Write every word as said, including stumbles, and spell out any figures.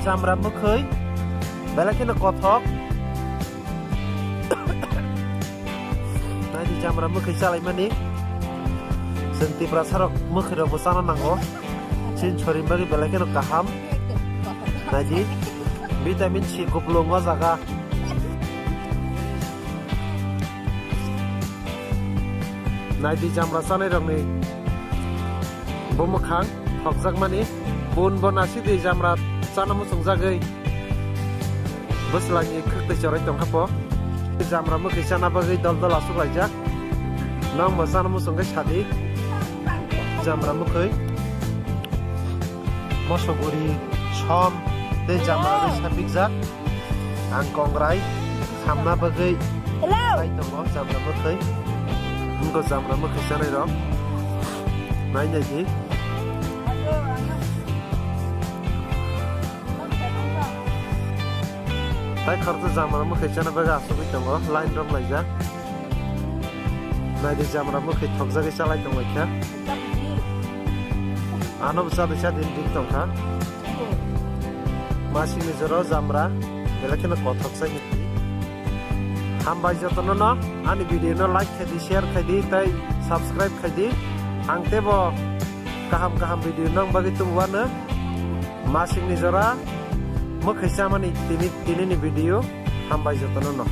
Jamra mwkhwi belai kheno kothok. Naidi jamra mwkhwi chalaimani. Chwng Tiprasarok mwkhwirokbo chana nango. Chini sorir bagwi belai kheno kaham. Naidi vitamin C kupulung o jaga. Naidi jamra chanairokni bumwkhang thokjakmani. Bun bo nasidi jamra chana muchungjagwi bwslangni khwktwi chorwi tongkha po. Jamra mwkhwi chana bagwi dol dol aswk laijak. Nwng bo chana muchungkhe sadi. Jamra mwkhwi. Mosoguri, som, tei jamra bai sapikjak. Ang kongrai samna bagwi Hello. Nai tongo jamra mwkhwi. Wngkha jamra mwkhwi chanai rok. Nai nai di. Tai khoroksa jamra mwkhwi chana bagwi asugwi tongo, line rok laijak. Naidi jamra mwkhwi thokjagwi chalai tonglaikha. Ano bwsa disa din dik tongkha. Masingni jora jamra belai kheno kothok sai. Hambai jotono no ani video no like khaidi, share khaidi, tei subscribe khaidi. Ang tebo kaham kaham video nang bagwi tubwano. Masingni jora mwkhwi chamani tini, tinini video. Hambai jotono no.